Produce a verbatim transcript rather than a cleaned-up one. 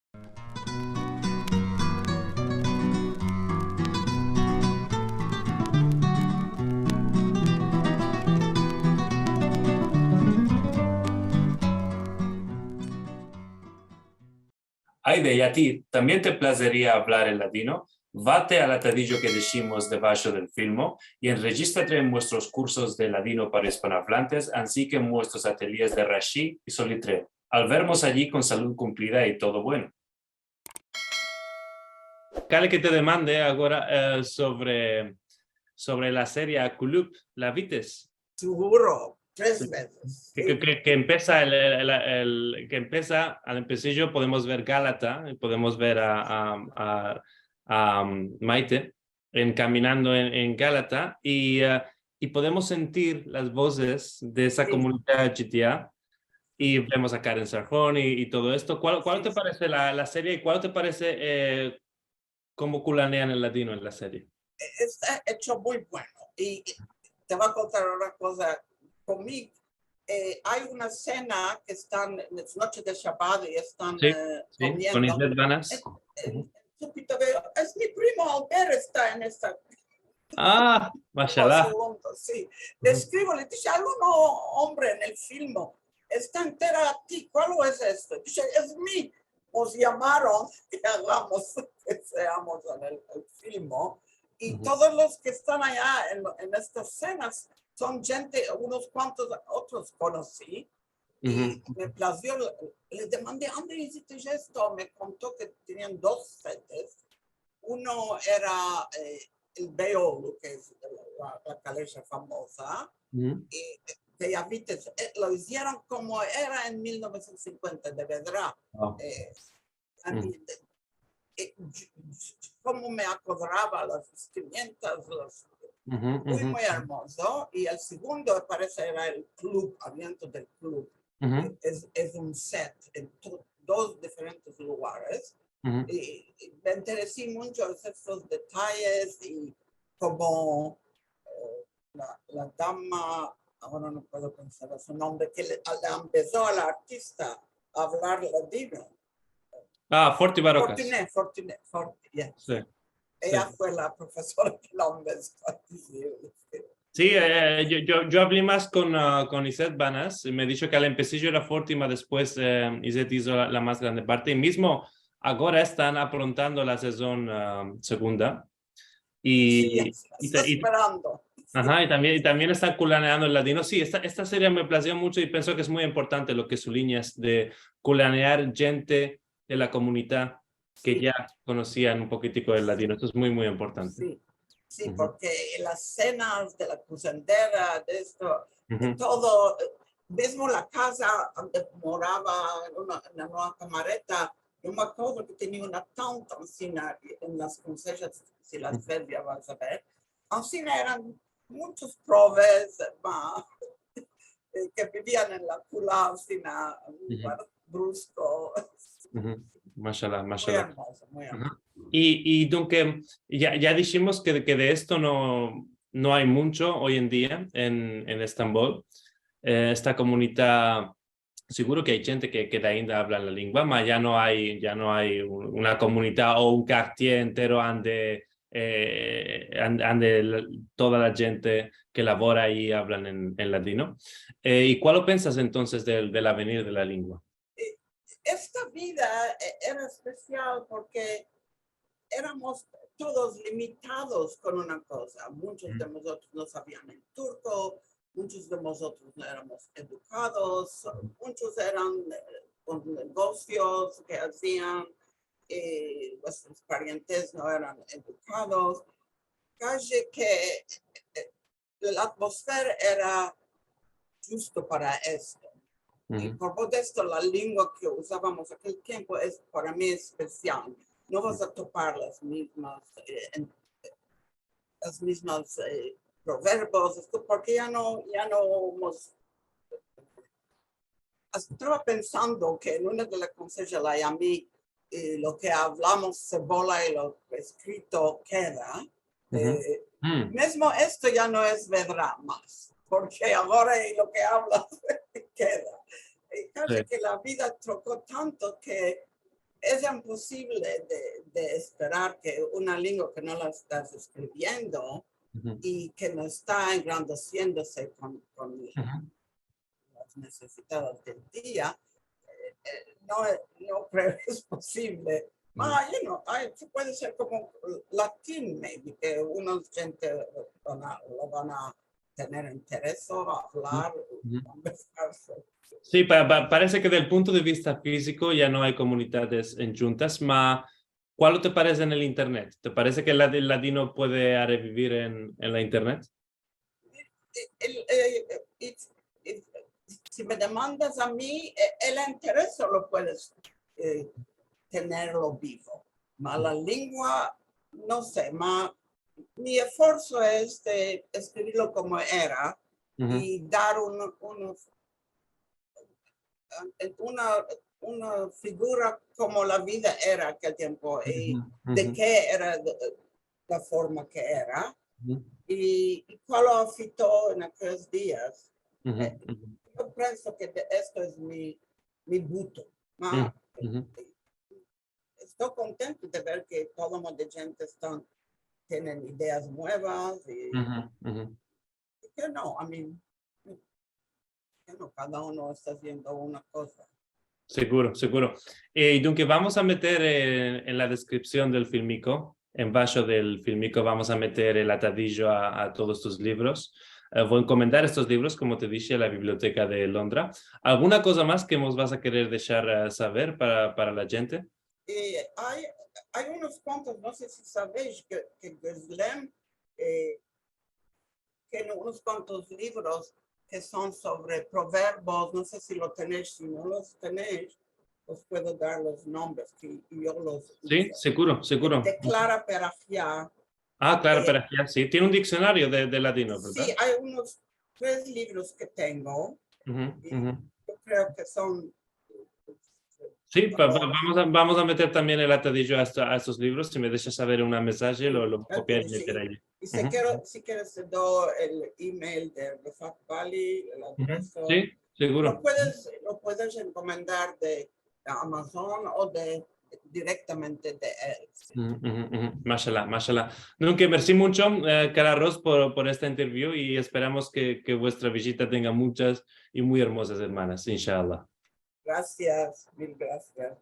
Ayde, i a ti tambien te plazeria avlar el ladino? Vate al atadijo ke deshimos debasho del filmo i enrejistrate en muestros kursos de ladino para ispanoavlantes, ansi ke en muestros atelyes de Rashi i Solitreo. Al vermos ayi kon salud kumplida i todo bueno. Kale ke te demande agora, eh, sovre, sovre la serie Kulüp, la vites? Seguro, tres vezes. Ke, ke, ke, ke empesa el, el, el, el, ke empesa, al empesijo podemos ver Galata, i podemos ver a, a, a, a, um, Maite en kaminando en, en Galata, i, eh, i podemos sentir las vozes de esa komunidad djidia, i vemos a Karen Sarhon i, i todo esto. Kual, kual te parese la, la serie i kual te parese, eh, komo kulanean el ladino en la serie? Esta echo muy bueno. I, i te vo a kontar una koza komik. Eh, ay una sena ke estan, es noche de Shabat i estan, eh, komiendo. Si, si, kon Izet Banas. Eh, eh, subito veo, es mi primo Albert esta en esta. Ah, mashallah. Segundo, si. Le eskrivo, le dishe, ay un ombre en el filmo, esta entera a ti, kual es esto? Dishe, es mi. Mos yamaron ke agamos, ke seamos en el, el filmo. I todos los ke estan aya en, en estas senas son djente, unos kuantos otros konosi. I me plazio, le, le demande, ande iziste esto? Me konto ke tenian dos setes. Uno era, eh, el Beol, ke es la, la, la kaleja famoza, i de Yavites, eh, lo izieron komo era en mil novesientos sinkuenta, de verdad. Eh, a mi, eh, komo me akodrava las vestimientas, las, muy, muy ermozo. I el segundo, parese, era el klub, adientro del klub. Es, es un set en to-, dos diferentes lugares. I, i me interesi muncho en estos detayes i komo, eh, la, la dama, agora no puedo pensar su nombre, ke le, le empeso a la artista a avlar ladino. Ah, Forti Barokas. Fortune, Fortune, Forti, yeah. Si. Eya fue la profesora ke la empesó a dizir. Si, eh, yo, yo, yo avli mas kon, ah, kon Izet Banas, i me disho ke al empesijo era Forti, ma despues, eh, Izet izo la, la mas grande parte. I mizmo agora estan aprontando la sezon, ah, segunda. I, i ta-, i, aha, i tambien, i tambien estan kulaneando el ladino. Si, esta, esta serie me plazio muncho i penso ke es muy importante lo ke sulinyas de kulanear djente de la komunidad ke ya konosian un pokitiko el ladino. Esto es muy, muy importante. Si, si, porke las senas de la kuzendera, de esto, de todo, eh, mizmo la kaza ande morava, una, una, una kamareta, yo me akodro ke tenia una tanta ansina en las konsejas, si las ves ya vas a ver. Ansina eran munchos proves, ma, eh, ke bivian en la kula, ansina, un lugar brusko. Mashallah, mashallah. Muy ermozo, muy ermozo. I, i aunke ya, ya dishimos ke, ke de esto no, no ay muncho oy en dia en, en Estambol. Eh, esta komunidad, seguro ke ay djente ke, ke ainda avla la lengua, ma ya no ay, ya no ay un, una komunidad o un kartier entero ande, eh, an-, ande la, toda la djente ke lavora ayi avlan en, en ladino. Eh, i kualo pensas entonses del, del avenir de la lengua? Eh, esta vida, eh, era espesial porke eramos todos limitados kon una koza. Munchos de mozotros no savian el turko, munchos de mozotros no eramos edukados, munchos eran, eh, kon negosios ke azian, eh, vuestros parientes no eran edukados. Kaje ke, eh, la atmosfera era djusto para esto. I por todo esto, la lengua ke uzavamos akel tiempo es para mi espesial. No vas a topar las mizmas, eh, en, las mizmas, eh, proverbios, esto, porke ya no, ya no mos, estava pensando ke en una de la konseja la yami, eh, lo ke avlamos se borra i lo eskrito keda. Eh, mizmo esto ya no es verdad mas, porke agora i lo ke avlas keda. I kaji ke la vida troko tanto ke es imposivle de, de esperar ke una lengua ke no la estas eskriviendo i ke no esta engrandesiendose kon, kon las nesesidades del dia, eh, eh, no, no kreo ke es posivle. Ma, you know, ay, se puede ser komo latin, maybe, ke unos djente van a, lo van a tener interes a avlar, konversar. Si, pa, pa, parese ke del punto de vista fiziko ya no ay komunidades endjuntas, ma kualo te parese en el internet? Te parese ke el ladi-, ladino puede arevivir en, en la internet? El, eh, it's, it's, si me demandas a mi, eh, el interes lo puedes, eh, tenerlo bivo. Ma la lengua, no se, ma mi esforso es de eskrivirlo komo era i dar un, unos, una, una figura komo la vida era akel tiempo i de ke era de, la forma ke era i, i kualo afekto en akelos dias. Eh, yo pienso ke de, esto es mi, mi buto. Ma, esto kontento de ver ke todo mundo de djente estan, tienen ideas muevas i, i ke no, I mean, bueno, kada uno esta aziendo una koza. Seguro, seguro. Eh, i dunke vamos a meter, eh, en la deskripsion del filmiko, embasho del filmiko, vamos a meter el atadijo a, a todos tus livros. Eh, vo a enkomendar estos livros, komo te dishe, a la biblioteka de Londra. Alguna koza mas ke mos vas a kerer deshar, eh, saver para, para la djente? Eh, ay, ay unos kuantos, no se si savesh, ke, ke Gözlem, eh, tiene unos kuantos livros ke son sovre proverbios, no se si lo tenesh, si no los tenesh, os puedo dar los nombres ke yo los uzo. Si, seguro, seguro. De Klara Perahya. Ah, Klara Perahya, si. Tiene un diksionario de, de ladino, verdad? Si, ay unos tres livros ke tengo. I yo kreo ke son Si, pa, pa, vamos a, vamos a meter tambien el atadijo a, esta, a estos livros. Si me deshas saver en un mensaje, lo, lo vo a kopiar i meter ayi. I si keres, si keres te do el email de Refat Bali, el adreso. Si, seguro. Lo puedes, lo puedes enkomendar de Amazon o de, direktamente de el. Mashallah, mashallah. Dunke, mersi muncho, eh, Klara Rose, por, por esta interview i esperamos ke, ke vuestra vijita tenga munchas i muy ermozas ermanas, inshallah. Grasias, mil grasias.